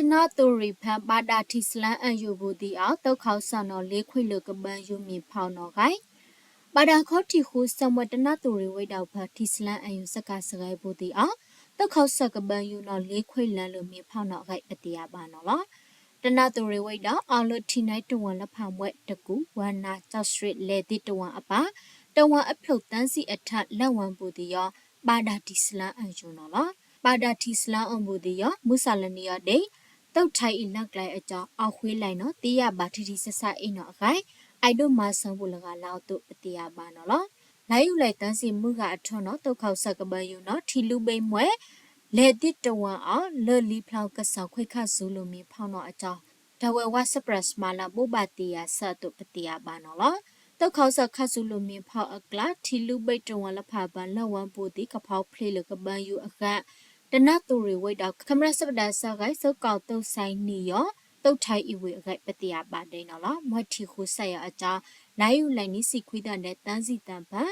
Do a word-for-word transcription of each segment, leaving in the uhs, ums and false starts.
တနၣ်သိၣ်ရံၣ်ဖဲ ဘၣ်ဒါထံစလၢအယူၤပူၤဒံးအီၤ သုးခီစၢ်နီၤ လ့ခွံလၢကဘၢယူၤမ့ၢ်ဖီၣ်နီၤဂဲး ဘၣ်ဒါခီထံၣ်ဃူစၢၣ်မှဲ တနၣ်သိၣ်ရံၣ်ဝဲဒၣ်ဖဲ ထံစလၢအယူၤ စကၣ်စဂဲးပူၤဒံးအီၤ သုးခီစၢ်ကဘၢယူၤနီၤ လ့ခွံလၢလၢမ့ၢ်ဖီၣ်နီၤဂဲး ပတယၤဘၣ်နီၤလီၤ. တနၣ်သိၣ်ရံၣ်ဝဲဒၣ် အီၤလၢထံနဲတဝၢၣ်လၢဖးမွဲတကူၣ် ဝဲနၢ် ကၠီၣ်စရ့း လဲၤသ့ၣ်တဝၢၣ်အပၢ် တဝၢၣ်အဖျိးသၢဆံအထၢၣ် လၢဝၢၣ်ပူၤဒံးအီၤ ဘၣ်ဒါထံစလၢအယူၤနီၤလီၤ. ဘၣ်ဒါထံစလၢအယူၤပူၤဒံးအီၤ မုၢ်ဆၣ်လၢနံၤအီၤဒ့ သုးထၢအံၤလၢကျဲအကၠီ အီၣ်ဃ့လံနီၤ သ့ယၣ်ဘၣ်ထံထံဆးဆးအံၤနီၤအဂဲး အဲၣ်ဒိးမၤစၢၤပူၤလၢဂၤလၢအသိး ပတယၤဘၣ်နီၤလီၤ. လါယူၤလံသၢဆံမုၢ်ဂၤအထီၣ်နီၤ သုးခီစၢ်ကဘၢယူၤနီၤ ထံလုၢ်ဘ့ၣ်မှဲ လဲၤသ့ၣ်တဝၢၣ်အီၤ လၢလံဖျါကစၢၢ်ခွ့ခၣ်စူၤလိၤမ့ၢ်ဖီၣ်နီၤအကၠီ တဝဲဝါ စပြၢၣ် မၤလၤဘိးဘၣ်တယၤဆၢအသိး ပတယၤဘၣ်နီၤလီၤ. သုးခီစၢ်ခၣ်စူၤလိၤမ့ၢ်ဖီၣ်အကျါ ထံလုၢ်ဘ့ၣ်တဝၢၣ်လၢဖးဘၢၣ် လၢဝၢၣ်ပူၤဒံး ကဖီဖျ့လၢကဘၢယူၤအဂဲး တနၣ်သိၣ်ရံၣ်ဝဲဒၣ် ခမရ စပဒါ စဲးဂဲး သုးကီၢ်သုးစဲးနံၣ်ယီၤ သုးထၢအံၤဝံၤအဂဲး ပတယၤဘၣ်ဒဲးနီၤလီၤ. မွဲထံၣ်ဃူစၢၣ်ယီၤအကၠီ လါယူၤလံနံၤ ဆံခွံသီဒ့ သၢဆံသၢဖဲ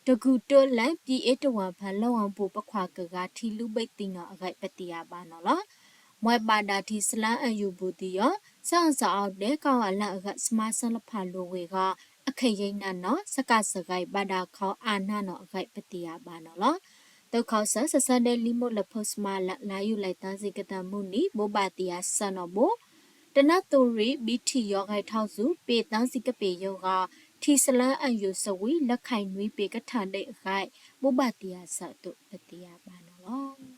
တကူၣ်တၢလၢ ပံအ့တဝၢၣ်ဖဲ လၢဝၢၣ်ပူၤပခွါကဂၤ ထံလုၢ်ဘ့ၣ်သံနီၤအဂဲး ပတယၤဘၣ်နီၤလီၤ. မွဲဘၣ်ဒါထံစလၢအယူၤပူၤဒံးအီၤ စၣ်အီၣ်စၣ်အီဒဲး ကီၢ်အလၢအဂၤ စမါစၢလၢဖးလိၤဝ့ၤဂီၤ အခ့ယဲၢ်နၢ်နီၤ စကၣ်စဂဲး ဘၣ်ဒါခီအါနၢ်နီၤအဂဲး ပတယၤဘၣ်နီၤလီၤ. သုးခီစၢ် စဲးဆၢဒဲး လံမိၢ်လၢဖုး စမါလၢ လါယူၤလံသၢဆံကတၢၢ်မုၢ်နံၤ ဘိးဘၣ်တယၤဆၢနီၤဘိး တနၣ်သိၣ်ရံၣ် ဘံထံၣ်ယီၤဂဲၤထီၣ်ဆူ ပ့ၤသၢဆံကပ့ၤယီၤဂီၤ ထံစလၢအယူၤစဝံ လၢခၢၣ်နွံပ့ၤကထၢၣ်ဒံးအဂဲး ဘိးဘၣ်တယၤဆၢအသိး ပတယၤဘၣ်နီၤလီၤ.